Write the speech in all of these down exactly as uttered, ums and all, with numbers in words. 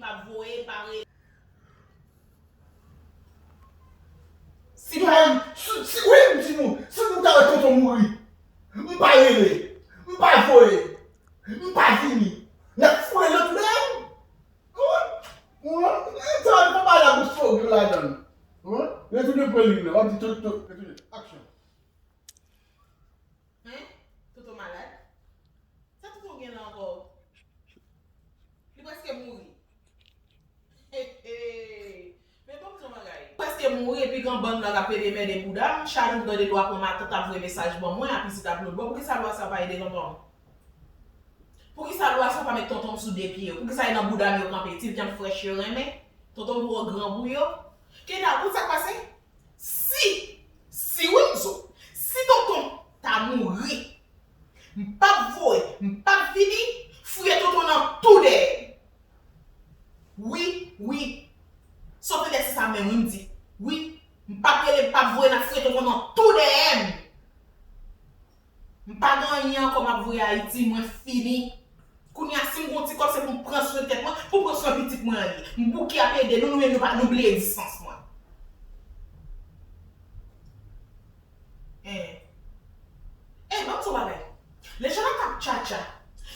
Pa voye, pa rele. Si pa, si, si, wi, m di nou, si nou ta wè tonton mouri, m pa rele, m pa voye, m pa vini, n ap foure lòt lè. Wi, wi, sa pa la pou sou yo ladan. Wi, retounen pran liv la, w ap di tout, tout, retounen. Aksyon. Hein? Toto malad? Sa Toto gen la ankò? Li prèske mouri. He, he. Men ban m di yon bagay. Prèske mouri epi gen bann la k ap ede mède bouda m. Chak jou m tande lwa pran matant ap voye mesaj ban mwen, ap isit ap lòtbò. Poukisa lwa sa pa ede tonton m? Poukisa lwa sa pa met tonton m sou de pye yo? Poukisa e nan bouda m yo kanpe? Ti byen frèch yo renmen. Tonton m twò gran pou yo. Keta, ou konn sa k pase? Si, si wi m di w, si tonton ta mouri, m p ap voye, m p ap vini, fouye tonton nan tou dèyè. Wi, wi. Sof lè se sa menm wi m di. Wi, m p ap rele, m p ap voye, n ap fouye tonton nan tou dèyè m. M pa gen anyen ankò m ap voye Ayiti, mwen fini. Kounye a, si m gen yon ti kòb, se pou m pran swen tèt mwen, pou m pran swen pitit mwen an ye. M bouke ap ede nou, nou menm nou pa, nou bliye egzistans mwen. Hein. Hey, ban m di w bagay. Lè Jonathan ap tchatcha,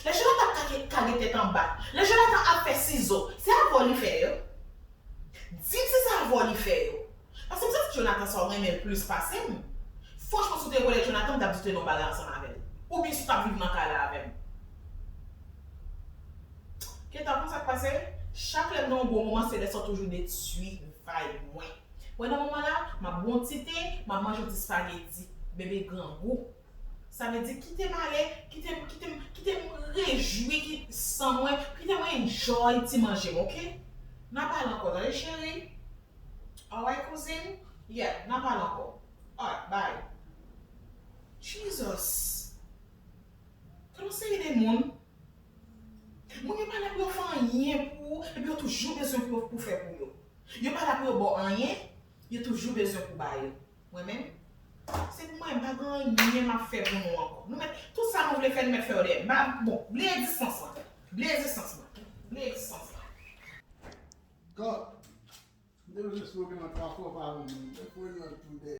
lè Jonathan ap kage, kage tèt anba, lè Jonathan ap fè sizo, se avè w li fè yo? Di m si se avè w li fè yo. Paske m santi Jonathan sa w renmen l plis pase m. Franchman, si w te konn Jonathan, m t ap di w te nan yon bagay ansanm avè l. Oubyen si w t ap viv nan kay la avè m. Keta, konn sa k pase? Chak lè m nan yon bon moman, se lè sa w toujou detwi vibe mwen. Wè nan moman la, m ap bwè yon ti te, m ap manje yon ti spaghetti. Bebe grangou. Sa vle di kite m ale, kite m, kite m, kite m rejwi ki san mwen, kite m enjoy ti manje m, oke? N a pale ankò, tande cheri. Alright, kouzin? Yeah, n a pale ankò. Alright, bye. Jesus. Gen yon seri de moun, moun yo pa la pou yo fè anyen pou ou, epi yo toujou bezwen pou yo, pou fè pou yo. Yo pa la pou yo ba w anyen, yo toujou bezwen pou ba yo. Mwen menm, se pou mwen, m pa gen anyen m ap fè pou nou ankò. Nou mèt, tout sa nou vle fè, nou mèt fè yo dèyè m. M pa, bon, bliye egzistans lan. Bliye egzistans lan. Bliye egzistans lan. God, m te bezwen smoke nan twa fwa pa moun. Mwen fouye nan tou dèyè.